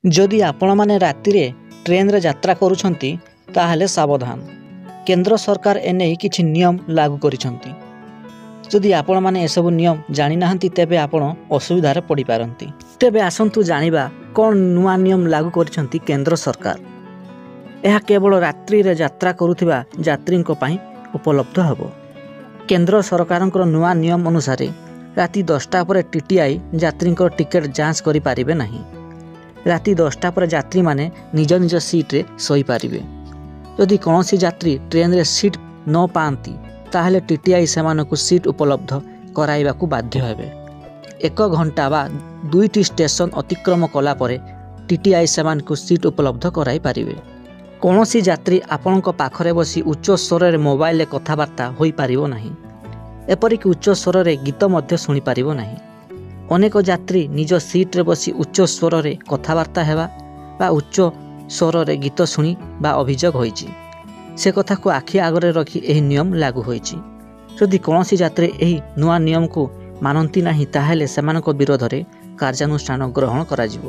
ଯଦି ଆପଣମାନେ ରାତିରେ ଟ୍ରେନରେ ଯାତ୍ରା କରୁଛନ୍ତି, ତାହେଲେ ସାବଧାନ। କେନ୍ଦ୍ର ସରକାର ଏନେଇ କିଛି ନିୟମ ଲାଗୁ କରିଛନ୍ତି। ଯଦି ଆପଣମାନେ ଏସବୁ ନିୟମ ଜାଣିନାହାନ୍ତି, ତେବେ ଆପଣ ଅସୁବିଧାରେ ପଡ଼ିପାରନ୍ତି। ତେବେ ଆସନ୍ତୁ ଜାଣିବା କ'ଣ ନୂଆ ନିୟମ ଲାଗୁ କରିଛନ୍ତି କେନ୍ଦ୍ର ସରକାର। ଏହା କେବଳ ରାତ୍ରିରେ ଯାତ୍ରା କରୁଥିବା ଯାତ୍ରୀଙ୍କ ପାଇଁ ଉପଲବ୍ଧ ହେବ। କେନ୍ଦ୍ର ସରକାରଙ୍କର ନୂଆ ନିୟମ ଅନୁସାରେ ରାତି 10ଟା ପରେ ଟିଟିଆଇ ଯାତ୍ରୀଙ୍କ ଟିକେଟ୍ ଯାଞ୍ଚ କରିପାରିବେ ନାହିଁ। ରାତି 10ଟା ପରେ ଯାତ୍ରୀମାନେ ନିଜ ନିଜ ସିଟ୍ରେ ଶୋଇପାରିବେ। ଯଦି କୌଣସି ଯାତ୍ରୀ ଟ୍ରେନରେ ସିଟ୍ ନ ପାଆନ୍ତି, ତାହେଲେ ଟିଟିଆଇ ସେମାନଙ୍କୁ ସିଟ୍ ଉପଲବ୍ଧ କରାଇବାକୁ ବାଧ୍ୟ ହେବେ। ଏକ ଘଣ୍ଟା ବା ଦୁଇଟି ଷ୍ଟେସନ ଅତିକ୍ରମ କଲା ପରେ ଟିଟିଆଇ ସେମାନଙ୍କୁ ସିଟ୍ ଉପଲବ୍ଧ କରାଇପାରିବେ। କୌଣସି ଯାତ୍ରୀ ଆପଣଙ୍କ ପାଖରେ ବସି ଉଚ୍ଚ ସ୍ୱରରେ ମୋବାଇଲରେ କଥାବାର୍ତ୍ତା ହୋଇପାରିବ ନାହିଁ। ଏପରିକି ଉଚ୍ଚ ସ୍ୱରରେ ଗୀତ ମଧ୍ୟ ଶୁଣିପାରିବ ନାହିଁ। ଅନେକ ଯାତ୍ରୀ ନିଜ ସିଟ୍ରେ ବସି ଉଚ୍ଚ ସ୍ୱରରେ କଥାବାର୍ତ୍ତା ହେବା ବା ଉଚ୍ଚ ସ୍ୱରରେ ଗୀତ ଶୁଣିବା ଅଭିଯୋଗ ହୋଇଛି। ସେ କଥାକୁ ଆଖି ଆଗରେ ରଖି ଏହି ନିୟମ ଲାଗୁ ହୋଇଛି। ଯଦି କୌଣସି ଯାତ୍ରୀ ଏହି ନୂଆ ନିୟମକୁ ମାନନ୍ତି ନାହିଁ, ତାହେଲେ ସେମାନଙ୍କ ବିରୋଧରେ କାର୍ଯ୍ୟାନୁଷ୍ଠାନ ଗ୍ରହଣ କରାଯିବ।